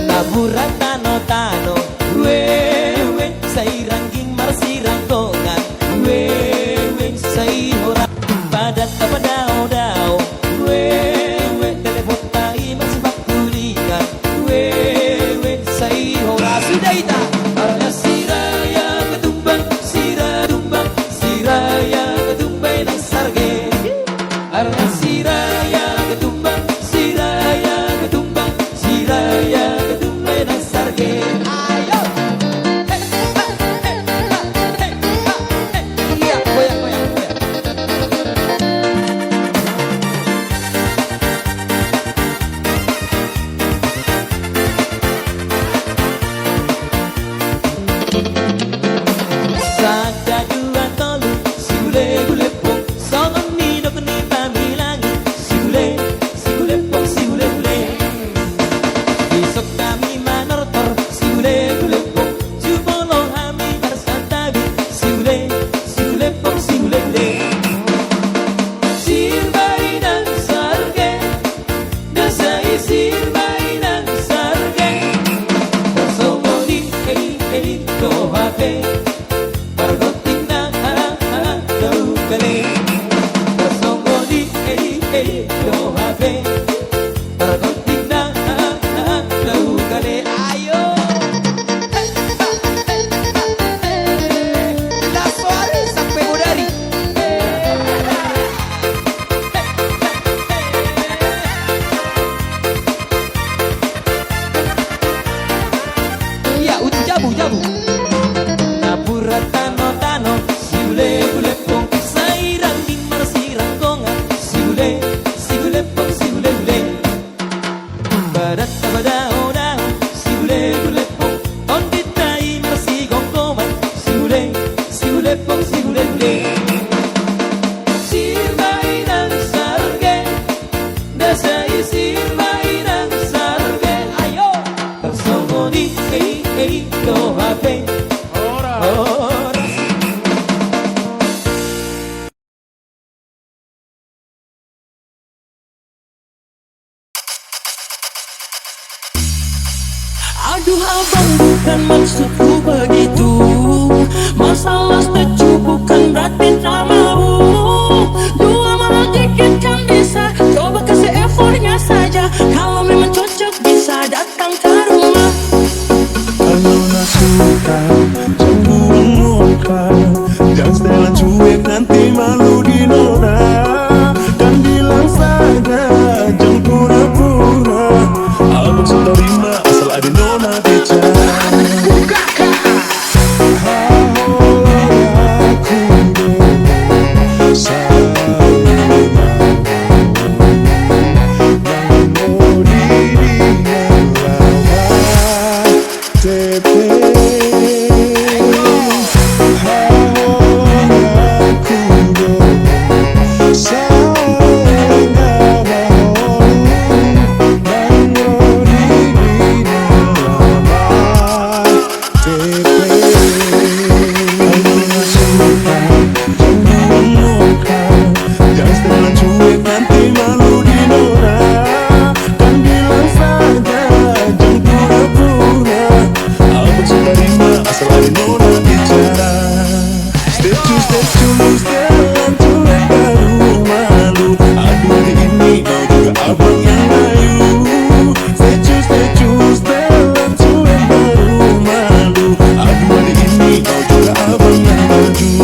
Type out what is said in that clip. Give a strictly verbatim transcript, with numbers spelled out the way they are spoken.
Napuran tano-tano, ue, ue, sai rangging marsiranggongan, ue, ue, sai horas padan tapadao-dao, ue, ue, teleponta i marsipangkulingan, ue, ue, sai horas suda hita. Arga siraya ketumbang, sira tumbang, siraya ketumbang nang sarge. Arga siraya ketumbang, siraya ketumbang, siraya ketumbang nang sarge. Ayo. Iya, goyang, goyang, goyang. Sada, dua, tolu, sihule-hule pong, songon nidok ni pamilangi, sihule, sihule pong, sihule-hule. Dison hami manortor, sihule-hule pong, jumolo hami marsantabi, sihule, sihule pong, sihule-hule. Sir ma i nang sarge, na sai sir ma i nang sarge. Tarsongon i, hei, hei, do hape. Pargonting na, ah, ah, dau kale. Tarsongon i, hei, hei, do hape. Pargonting na, ah, ah, dau kale. Ayo. Laso ari sampe bodari. Iya, uju jabu, jabu. Napuran tano-tano, sihule-hule pong, sai rangging marsiranggongan, sihule, sihule pong, sihule-hule. Padan tapadao-dao, sihule-hule pong, tondinta i marsigomgoman, sihule, sihule pong, sihule-hule. Sir ma i nang sarge, na sai sir ma i nang sarge. Ayo. Tarsongon i, hei, hei, do hape. Horas. Aduh abang, bukan maksudku begitu. Masalah setuju bukan berarti tak mau. Dua malam dikit kan bisa. Coba kasih effortnya saja. Kalau memang cocok bisa datang ke rumah. Kalau nak suka, jangan buang muka. Jangan setelan cuek, nanti malu di nona. Kan bilang saja, jangan pura-pura. Abang so tarima, asal ada nona bicara. Kan bilang saja, jangan pura-pura. Abang so tarima, asal ada nona bicara. Stay tune, stay tune, setelan cuek baru malu. Aduh, hari ini kau juga abang yang layu. Stay tune, stay tune, setelan cuek baru malu. Aduh, hari ini kau juga abang yang layu.